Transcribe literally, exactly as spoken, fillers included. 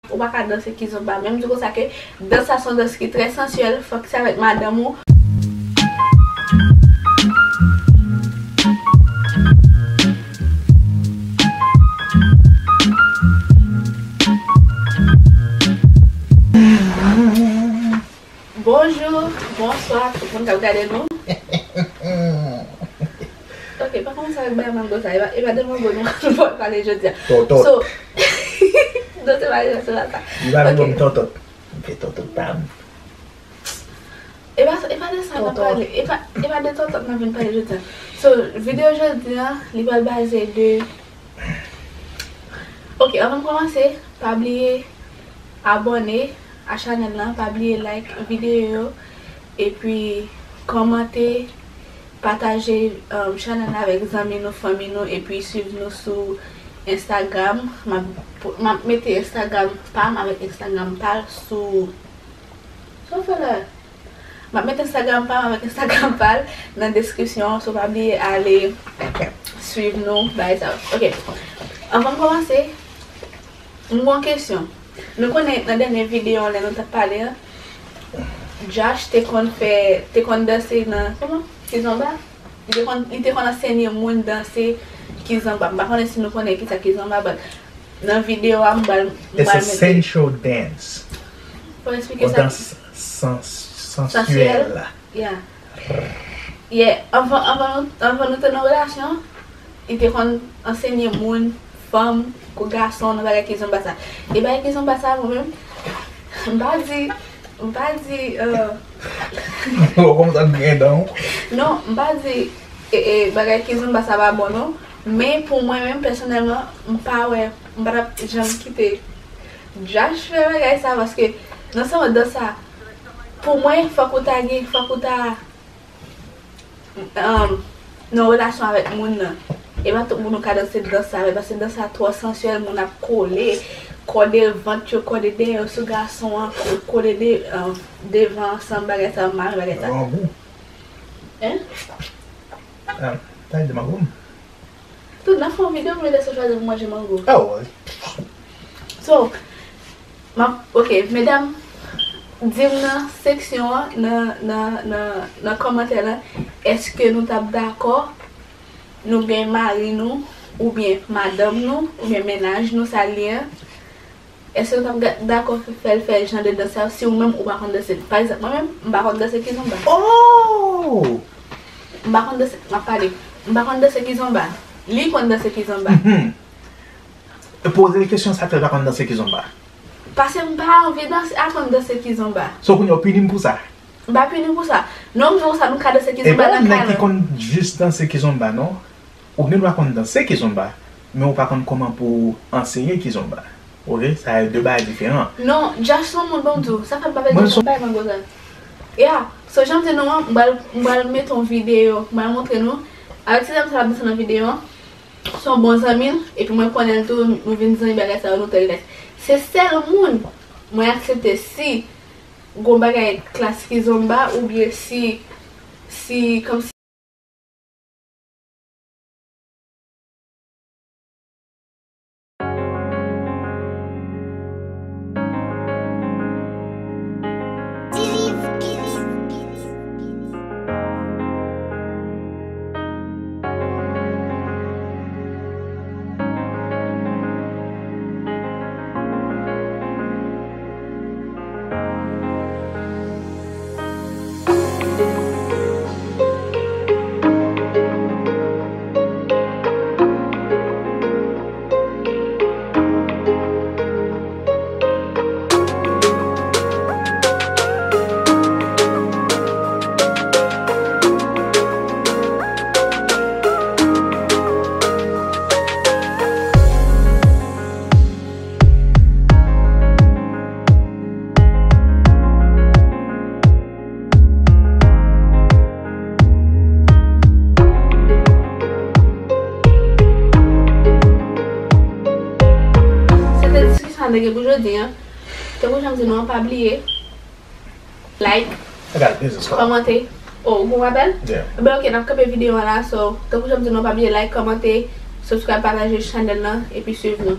Ou pa ka danse kizomba. Men m di w konsa ke dans sa se yon dans ki trè sansyèl, fòk se avèk madanm ou. Bonjou, bonswa, tout moun k ap gade nou. Ok, pa kòmanse avèk bagay mango sa, e pa, e pa de mango nou, nou pral pale jodi a. Totot. So, nou te pale jodi a sa. Li pa vin ban m totot. M fè totot pa m. E pa, e pa de sa n ap pale, e pa, e pa de totot n ap vin pale jodi a. So, videyo jodi a, li pral baze de Ok, anvan m kòmanse, pa bliye abòne a chanèl lan, pa bliye like videyo yo, epi kòmante, pataje, um, chanèl lan avèk zanmi nou, fanmi nou, epi swiv nou sou Instagram. M ap, m ap mete Instagram pa m avèk Instagram pa l sou, sa w fè la? M ap met Instagram pa m avèk Instagram pa l nan deskripsyon an, so pa bliye ale swiv nou, bagay sa yo. Ok. Anvan m kòmanse, m gen yon kesyon. Nou konnen nan dènye videyo an, lè nou t ap pale an, Josh te konn fè, te konn danse nan, kòman? Kizomba? Li te konn, li te konn ansenye moun danse kizomba. M pa konnen si nou konnen kisa kizomba, but nan videyo a, m pral, m It's pral a mete sensual dance. Fò eksplike Yon sa. Dans sans, Sansyèl. Sansyèl. Yeah. Yeah. Anvan, anvan, anvan nou te nan relasyon, li te konn ansenye moun, fanm, kou gason, nan bagay kizomba sa. E bagay kizomba sa, mwen menm, m pa di, m pa di, euh, Ou kòmanse ap griyen dan w. Non, m pa di, e, e, bagay kizomba sa pa bon, non. Men pou mwen menm, pèsonèlman, m pa wè, m pa t ap janm kite Josh fè bagay sa, paske nan sans dans sa, pou mwen, fòk ou ta gen, fòk ou ta, um, nan relasyon avèk moun nan. E pa tout moun ou ka danse dans sa avè l, paske dans sa twò sansyèl, moun ap kole, kò de vant yo, kò de dèyè yo sou gason an, ko-, kole de, um, devan ansanm, bagay sa, m pa renmen bagay sa. An gou. Hein? Ah, ta di mango m. Tout nan fon videyo, m lese chwazi pou manje mango. Oh. So, m ap, ok, medam, di m nan seksyon an, nan, nan, nan, nan kòmantè lan, èske nou t ap dakò nou gen mari nou, oubyen madanm nou, oubyen mennaj nou, sa l ye an, Èske nou t ap ga-, dakò fè, fè l fè jan de dans sa yo si ou menm ou pa konn danse? Pa egzanp, mwen menm, m pa konn danse kizomba. Oh! M pa konn danse, m ap pale. M pa konn danse kizomba. Li konn danse kizomba. Mhm. E poze l kesyon sa k fè l pa konn danse kizomba. Paske m pa anvi danse, aprann danse kizomba. So kounye a w pini m pou sa? M pa pini w pou sa. Non, m di w sa, nou ka danse kizomba nan kay mwen. E pa yon nèg ki konn jis danse kizomba, non. Ou gen dwa konn danse kizomba, men ou pa konn kòman pou w ansenye kizomba. Ok? Sa de bagay diferan. Non, Josh se yon moun, ban m di w, sa fè m pa vle di w bay mango sa. Ya, so jan m di nou an, m pral, m pral mete yon videyo, m pral montre nou. Avèk ti zanmi sa l ap danse nan videyo an, se yon bon zanmi l, epi mwen konnen l tou, nou vin zanmi bagay sa yo, nou trè rilaks. Se sèl moun mwen aksepte si gon bagay klas kizomba oubyen si, si, kòmsi Se te diskisyon an te gen pou jodi a. Tankou jan m di nou an, pa bliye like, kòmante. Oh, ou gon apèl? Yeah. Ebyen, ok, n ap kanpe videyo an la. So, tankou jan m di nou an, pa bliye like, kòmante, subscribe, pataje chanèl lan, epi swiv nou.